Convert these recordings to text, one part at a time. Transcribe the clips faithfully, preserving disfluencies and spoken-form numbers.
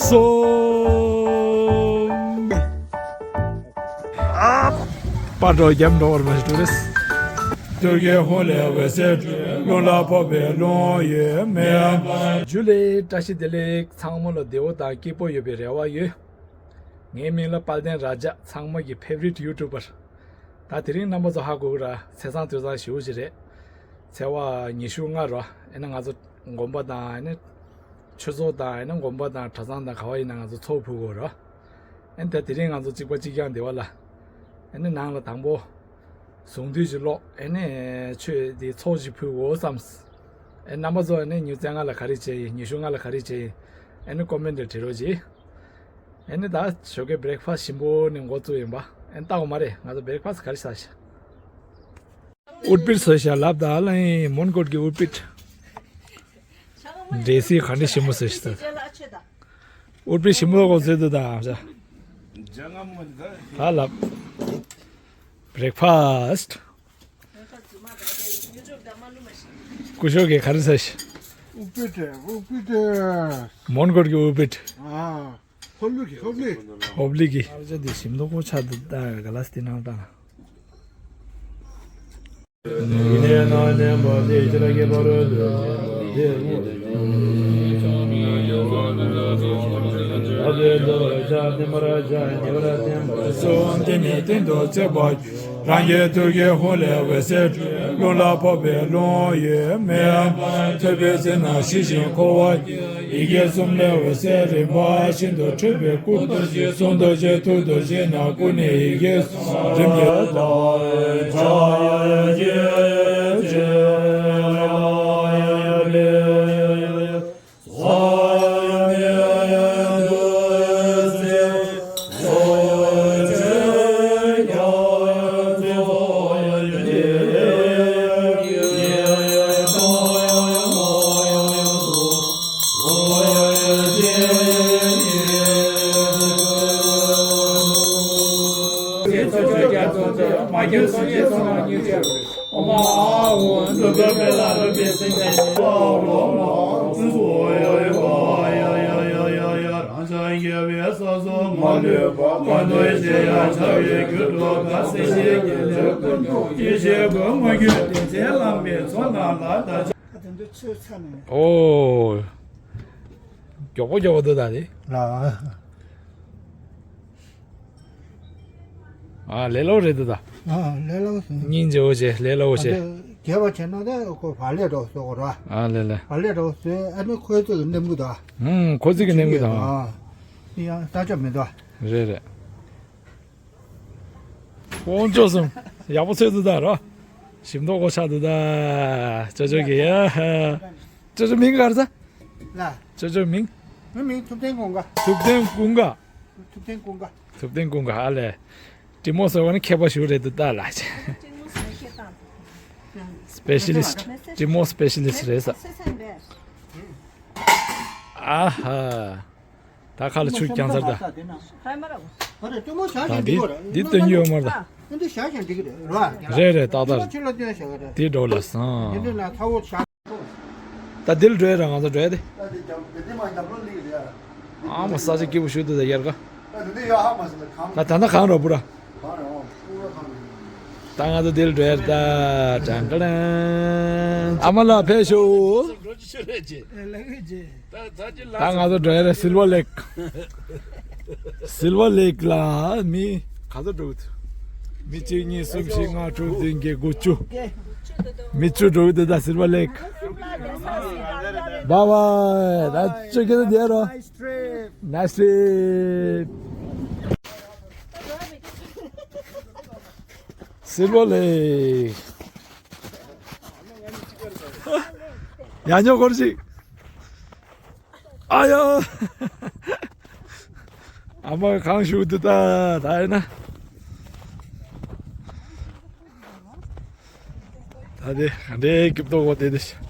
སོ། ཨ། པ་འགྲོ་རྒྱབ་འགྲོ་བར་མ་ཞིག་འགྲོ་རེས། ཐུགས་ཀྱི་ཧོ་ལས་འོད་ཟེར་སྤྲོས། རླུང་ལ་ཕོག་པའི་རླུང་ཡོད་མེད། ཇུ་ལེ། བཀྲ་ཤིས་བདེ་ལེགས། ཚང་མ་ལ་བདེ་པོ་དང་སྐྱིད་པོ་ཡོད་པའི་རེ་བ་ཡོད། ངའི་མིང་ལ་དཔལ་ལྡན་ར་ཇ། ཚང་མ་གི་ཕེབ་རིཊ་ཡུ་ཊུབ་པར། ད་དེ་རིང་རྣམ་པ་ཚོ་ཧ་གོ་གི་ར། ཚེས་བཟང་དུས་བཟང་ཞེ་པོ་ཅིག་རེད། ཚེས་པ་ཉི་ཤུ་ལྔ་ར། ཨེ་ན་ང་ཚོ་དགོན་པ་དང་ཨེ་ན་ཆོས་ཚོགས་དང་ཨེ་ན་དགོན་པ་དང་གྲྭ་ཚང་དང་ག་བ་ཡིན་ན་ང་ཚོ་ཚོགས་ཕུལ་དགོས་ར། ཨེ་ན་ད་དེ་རིང་ང་ཚོ་གཅིག་པ་གཅིག་རྐྱང་སྡེ་བ་ལ། ཨེ་ན་ནང་ལ་དང་པོ་གཟུངས་འདུས་ཅིག་ཀློག་ཨེ་ནས་ཆོས་དེ་ཚོགས་ཅིག་ཕུལ་དགོས་བསམས། ཨེ་རྣམ་པ་ཚོ་ཨེ་ནས་ཉི་ཤུ་རྩ་ལྔ་ལ་ག་རེ་བྱས་ཡིན། ཉི་ཤུ་ལྔ་ལ་ག་རེ་བྱས་ཡིན། ཨེ་ནས་ཀོ་མེན་ཊི་ལ་བྲིས་རོགས་གྱིས། ཨེ་ནས་ད་ཞོགས་ཀའི་བྷི་རེག་ཕ་སི་ཞིམ་པོ་ནས་འགོ་བཙུགས་ཡིན་པ། ཨེ་ནས་ལྟ་འོ་མ་རེད། ང་ཚོ་བྷི་རེག་ཕ་སི་ག་རེ་ཟ་ཤག་ཨུཏྤིད་ཟ་ཤག་ལབ་ད་ལ་ཡིན། མོན་གྷོ་གི་ཨུཏྤིད། འདྲེ་སྲིན་ག་འདྲ་ཞིམ་པོ་ཟ་ཤག་ད། ཨུཏྤིད་ཞིམ་པོ་གོ་ཟེར་དུ་ད་ཨ་ཤ། ད་ལབ། བྷི་རེག་ཕ་སི། སྐུ་ཞབས་ཀྱིས་ག་རེ་ཟ་ཤག་ཨུཏྤིད། ཨུཏྤིད། མོན་གྷོ་གི་ཨུཏྤིད། ཨ། ཧོབ་ལི་གི་ཧོབ་ལི། ཧོབ་ལི་གི། ཨ་ཅག་འདི་ཞིམ་མདོག་ཁ་པོ་ཆགས་འདུག་ད་ག་ལ་སི་འདི་ནང་བཏང་། སོ། འདི་ནི་སྟེང་དུ་བརྩེགས་པ། རང་གི་ཐུགས་ཀྱི་ཧོ་ལས་འོད་ཟེར་སྤྲོས། རླུང་ལ་ཕོག་པའི་རླུང་ཡོད་མེད། ཐོད་པའི་རྩེ་ན་ཞི་ཞིང་འཁོར་བ་སྐྱེ། ཡི་གེ་གསུམ་ལས་འོད་ཟེར་རིམ་པ་བཞིན་དུ་འཕྲོས་པའི་སྐུ། གསུང་རྡོ་རྗེ་ཐུགས་རྡོ་རྗེ་ནས་སྐུ་ནི་ཡི་གེ་གསུམ་རིམ་གྱིས། ཨོ། མགྱོགས་པོ་མགྱོགས་པོ་འདུག་ད་དེ། ལ། ཨ་ལས་སླ་པོ་རེད་འདུག་ད། ཨ་ལས་སླ་པོ་བཟོས། སྙིང་རྗེ་པོ་བྱས་ལས་སླ་པོ་བྱས། ཨ་དེ་རྒྱས་པ་བྱས་ན་ད་ཁོ་བག་ལེབ་འདྲ་བོ་བཟོ་དགོས་ར། ཨ་ལས་ལས། བག་ལེབ་འདྲ་བོ་བཟོས་ཨ་ནི་ཁོའི་ཚོ་གི་མནན་གི་འདུག་ཨ། ཨུམ་ཁོ་ཚོ་གི་མནན་གི་འདུག་ཨ། ཨ་ཡང་ས་ཆ་མི་འདུག་ཨ། རེད་རེད། དཀོན་མཆོག་གསུམ། ཡག་པོ་ཚོད་འདུག་ད་རོ། ཞིམ་མདོག་ཁ་པོ་ཆགས་འདུག་ད། ཅོ་ཅོ་གི་ཡ། ཅོ་ཅོ་མིང་ག་རེ་ཟ། ལ། ཅོ་ཅོ་མིང་། ངའི་མིང་ཐུབ་བསྟན་ཀུན་དགའ། ཐུབ་བསྟན་ཀུན་དགའ། ཐུབ་བསྟན་ཀུན་དགའ། ཐུབ་བསྟན་ཀུན་དགའ་ཨ་ལས། དྲི་མོ་ཟེར་བ་ནི་མཁས་པ་ཞིག་རེད་འདུག་ད་ལ། སི་པེ་ཤ་ལི་སི་ཊི། དྲི་མོ་སི་པེ་ཤ་ལི་སི་ཊི་རེད་ས། ཨ་ཧ། ད་ཁ་ལ་ཆུ་རྐྱང་ཚར་ད། ད་འདི་འདི་སྟོན་རྒྱུ་ཡོད་མ་རེད་ད། རེད་རེད་ཏག་ཏག་རེད། འདི་འགྲོ་ལ་སང་། ད་འདི་ལ་འགྲོ་ཡ་ར་ང་ཚོ་འགྲོ་ཡ་དེ། ཨ་མ་ས་ཆ་སྐྱིད་པོ་ཞུ་འདུག་ད་ཡར་ག་ད་ད་ལྟ་གང་ར་བུ་ར། ད་ང་ཚོ་འདིར་འགྲོ་ཡ་རེད་ད། ཀྲང་ཀྲང་། ཨ་མ་ལགས་ཕེབས་ཤོག་ད་ང་ཚོ་འགྲོ་ཡ་རེད་སིལ་ཝར་ལེག་སིལ་ཝར་ལེག་ལ་མི་ག་ཚོད་འགྲོ་གི་འདུག་མི་གཅིག་གཉིས་གསུམ་བཞི་ལྔ་དྲུག་བདུན་བརྒྱད་དགུ་བཅུ། མི་བཅུ་འགྲོ་གི་འདུག་ད་སིལ་ཝར་ལེག་བཱའི་བཱའི། ད་ཆུ་ཁྱེར་དེ་རོ། Nice trip. སིལ་ཝར་ལེག་ཡ་ཉོ་སྐོར་ཅིག་ཨ་ཡ། ཨ་མ་གང་ཞུ་དུ་ད་ད་ཡིན་ན། ད་དེ་ག་འདྲའི་སྐྱིད་པོ་དེ་དེ་ཤ།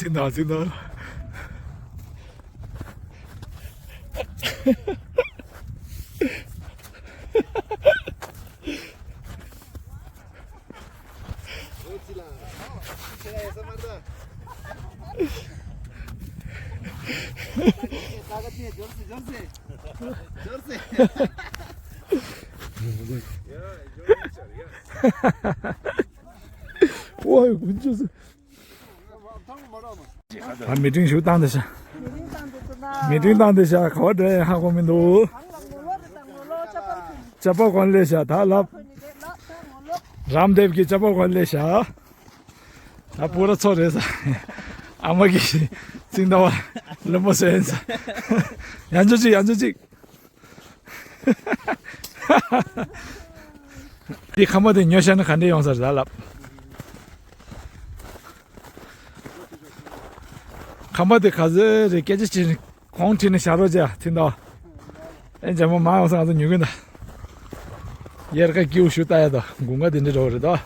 ཚིག་འདང་ཚིག་འདང་། ཨོ་ཡ། དཀོན་མཆོག་གསུམ། ད་མི་ཊིང་ཞུ་བཏང་དེ་ཤ། མི་ཊིང་བཏང་དེ་ཤ། ག་བ་འགྲོ་ཡ་ཧ་གོ་མི་འདུག་ཅ་པ་གོན་ལེ་ཤ། ད་ལབ། རམ་དེབ་ཀྱི་ཅ་པ་གོན་ལེ་ཤ། ད་པུ་ར་ཚོ་རེད་ས། ཨ་མ་གི་ཚིག་འདང་བ་ལོན་པོ་སེན་ས། ཡང་ཅོ་ཅིག་ཡང་ཅོ་ཅིག་འདི་ཁམས་པ་དེ་ཉོ་ཤ་ན་ག་འདྲས་ཡོང་ས་རེད་ད་ལབ། ཁམས་པ་དེ་ག་ཚོད་རེད་སྐད་ཆ་བྱེད་ནི་གོང་ཁྲིད་ནི་ཞག་རོགས་བྱ་ཚིག་འདང་བ། ཨེ་འཇམ་མོ་མ་ཡོང་ས་ང་ཚོ་ཉོ་གི་འདུག་དབྱར་ཁ་སྐྱིད་པོ་ཞུ་ལྟ་ཡ་དང་དགུན་ཁ་དེ་འདྲ་འགྲོ་བ་རེད་ད།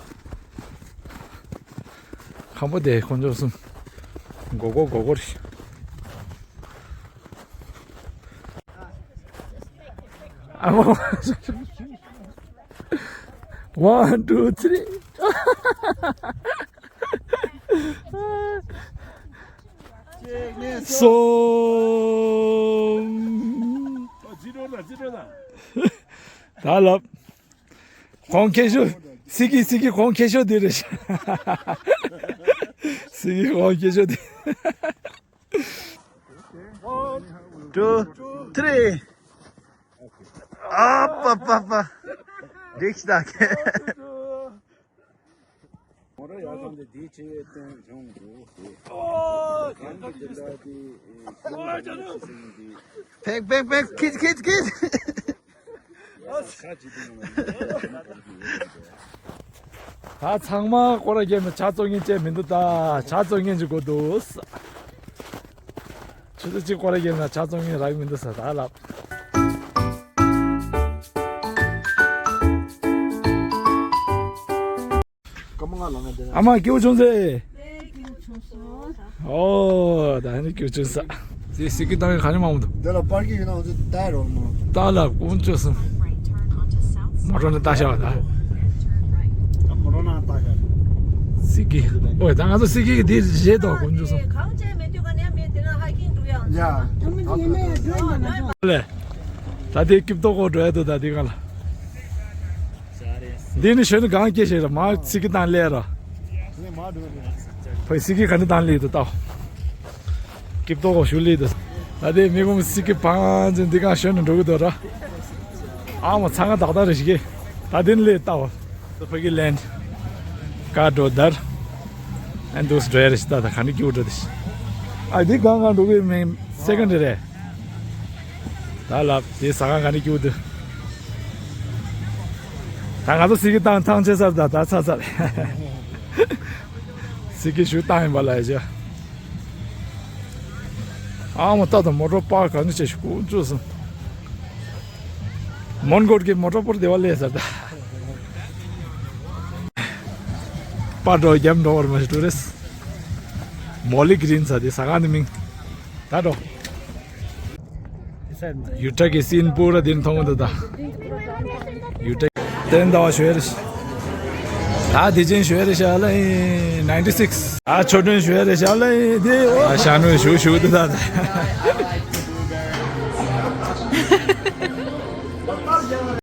ཁམས་པ་དེ་དཀོན་མཆོག་གསུམ། མགོ་སྐོར་མགོ་སྐོར་ཞིག One, two, three. གསུམ། ད་ལབ། གོང་ཁེ་ཤོ། སི་ཀི་སི་ཀི་གོང་ཁེ་ཤོ་འདི་རེད། སི་ཀི་གོང་ཁེ་ཤོ་འདི། One, two, three. ཨ་པ་པ་པ། འགྲིག་ཤག་མོ་ར་ཡག་ཙམ་དེ་དེའི་ཆེ་བའི་སྟེང་སྦྱོང་འགྲོ། ཨོ། གང་གི་དེ་འདྲ་དེ། ཕེག་ཕེག་ཕེག་ཁིད་ཁིད་ཁིད། ད་ཚང་མ་སྐོར་ར་རྒྱབ་ནས་ཇ་བཙོང་མཁན་བཅས་མི་འདུག་ད་ཇ་བཙོང་མཁན་ཅིག་དགོས་འདུག་ཆུ་ཚོད་གཅིག་སྐོར་ར་རྒྱབ་ན་ཇ་བཙོང་མཁན་རག་མི་འདུག་ས་ད་ལབ། ཨ་མ་སྐྱིད་པོ་བྱུང་ཟེ། ཨོ་ད་ནི་སྐྱིད་པོ་བྱུང་ས། ཟེ་སི་ཀི་བཏང་གི་ག་ནི་མང་པོ་འདུག་དེ་ལ་པར་ཀིང་ཡོད་ན་འོ་ཚོད་ལྟ་རོགས་གནང་། ལྟ་ལ་དཀོན་མཆོག་གསུམ། མོ་ཊ་ནི་ལྟ་ཤག་ད། ད་མོ་ཊ་ནང་ལྟ་ཤག་སི་ཀི། ཨོ་ད་ང་ཚོ་སི་ཀི་གི་དེ་རེད་དོ་དཀོན་མཆོག་གསུམ། གང་བྱས་མེད་དུས་ག་ནས་མེད་དེ་ན་ཧ་ཀིང་འགྲོ་ཡང་། ཡ། ད་མི་འདི་ཡིན་ན་ཡང་འགྲོ་ཡང་མ་འགྲོ། ལས། ད་དེ་སྐྱིབས་ཏོ་གོ་འགྲོ་ཡ་དོ་ད་དེ་གང་ལ། འདི་ནི་གཞོན་ནུ་གང་སྐྱེས་ཤེས་ར་མ་སི་ཀི་བཏང་ལས་ར། ཕ་སི་ཀི་ག་ནི་བཏང་ལས་དུ་ལྟ། སྐྱིབས་ཏོ་གོ་ཞུ་ལས་དུ། ད་དེ་མི་གོམ་སི་ཀི་བང་ཅན་འདི་གང་གཞོན་ནུ་འགྲོ་གི་དོ་ར། ཨ་མ་ཚང་ག་དག་དག་རེ་ཞིག་གི། ད་དེ་ནི་ལས་ལྟ་བ། ད་ཕ་གི་ལན། ཀ་འགྲོ་དར། ཨན་དུ་སི་འགྲོ་ཡ་རེ་ཞིག་ད་ད་ག་ནི་སྐྱིབས་འགྲོ་དེ་ཞིག་ཨ་འདི་གང་གང་འགྲོ་གི་མིན་སེ་ཀན་ཌི་རེད། ད་ལབ་དེ་ཟ་ཁང་ག་ནས་སྐྱུག་དུ། ད་ང་ཚོ་སི་ཀི་བཏང་ཐང་ཆད་ཚར། ད་ད་ཚར་ཚར། སི་ཀི་ཞུ་བཏང་ཡིན་པ་ལ་ཡ་ཅོ། ཨ་མ་ཏ་ད་མོ་ཊ་པར་ག་ནས་བྱས་ཤུ་ཀུ་འཇུ་སོང་། མོན་གྷོ་གི་མོ་ཊ་པར་དེ་བ་ལས་ཚར་ད། པར་འགྲོ་རྒྱབ་འགྲོ་བར་མ་ཞུ་ཊུ་རི་སི། མོ་ལི་གི་རིན་ཚ་དེ་ཟ་ཁང་དེ་མིང་། ད་འགྲོ། ཡུ་ཊ་གི་སིན་པུ་ར་དེ་མཐོང་གི་འདུག་ད། ཡུ་ཊ་གི་བསྟན་ཟླ་བ་ཞོལ་རེ་ཤ། ད་དེ་ཅན་ཞོལ་རེ་ཤ་ལ་ནའིན་ཊི་སིགས། ད་ཆོ་ཐོན་ཞོལ་རེ་ཤ་ལ་དེ་ཨ་ཤ་ནུ་ཞུ་ཞུ་འདུག་ད།